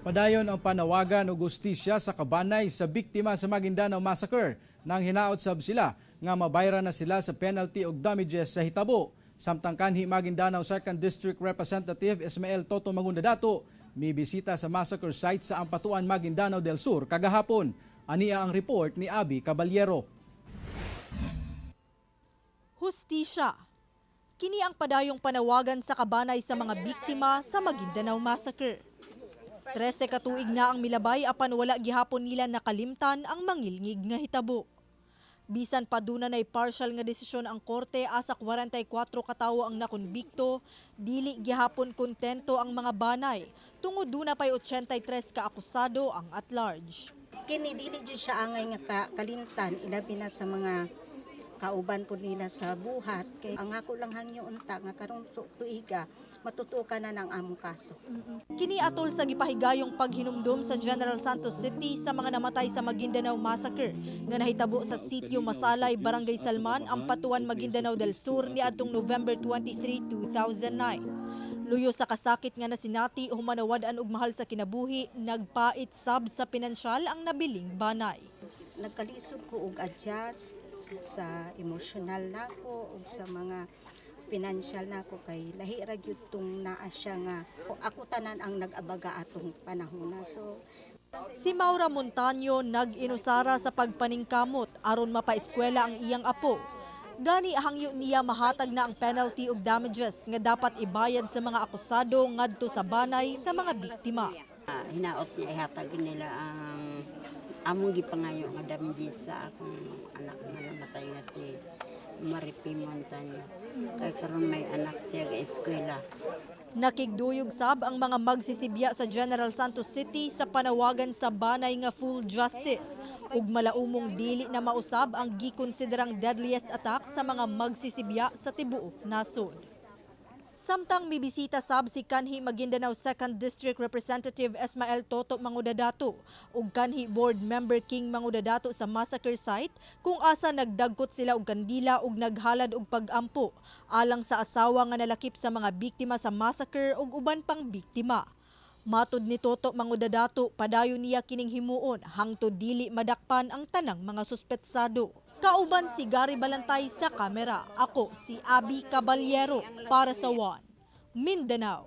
Padayon ang panawagan og hustisya sa kabanay sa biktima sa Maguindanao Massacre nang hinaot sab sila nga mabayran na sila sa penalty og damages sa hitabo. Samtang kanhi Maguindanao 2nd District Representative Esmael Toto Mangudadatu mibisita sa massacre site sa Ampatuan, Maguindanao del Sur kagahapon. Ania ang report ni Abi Caballero. Hustisya. Kini ang padayong panawagan sa kabanay sa mga biktima sa Maguindanao Massacre. 13 ka tuig na ang milabay apan wala gihapon nila nakalimtan ang mangilngig nga hitabo. Bisan pa duna nay partial nga desisyon ang korte asa 44 katawo ang nakonbikto, dili gihapon kontento ang mga banay tungod duna pay 83 ka akusado ang at large. Kini dili jud siya angay nga kalimtan, ilabi na sa mga kauban po nila sa buhat, kay ang ako lang hangyo unta nga karong tuiga matutuokan na ng among kaso. Kini atol sa gipahigayong paghinumdum sa General Santos City sa mga namatay sa Maguindanao Massacre nga nahitabo sa Sitio Masalay, Barangay Salman, Ampatuan, Maguindanao del Sur niadtong November 23, 2009. Luyo sa kasakit nga nasinati human nawad-an og mahal sa kinabuhi, nagpait sab sa pinansyal ang nabiling banay. Nagkalisod ko og adjust sa emotional nako ug sa mga financial nako kay lahi ra gyud tong naa siya nga ako tanan ang nag-abaga atong panahon na, so. Si Maura Montaño nag-inusara sa pagpaningkamot aron mapaeskwela ang iyang apo. Gani hangyo niya mahatag na ang penalty ug damages nga dapat ibayad sa mga akusado ngadto sa banay sa mga biktima. Hinaot niya ihatag nila ang among gipangayo nga damages sa akong anak nga namatay nga si Maripi Montaño. Kay karon may anak siya ga eskwela. Nakigduyog sab ang mga magsisibya sa General Santos City sa panawagan sa banay nga full justice ug malaumong dili na mausab ang gikonsiderang deadliest attack sa mga magsisibya sa tibuok nasod. Samtang mibisita sab si kanhi Maguindanao 2nd District Representative Esmael Toto Mangudadatu ug kanhi Board Member King Mangudadatu sa massacre site kung asa nagdagkot sila og kandila ug naghalad og pag-ampo alang sa asawa nga nalakip sa mga biktima sa massacre ug uban pang biktima. Matod ni Toto Mangudadatu, padayon niya kining himuon hangtod dili madakpan ang tanang mga suspetsado. Kauban si Gary Balantay sa kamera. Ako si Abby Caballero para sa One Mindanao.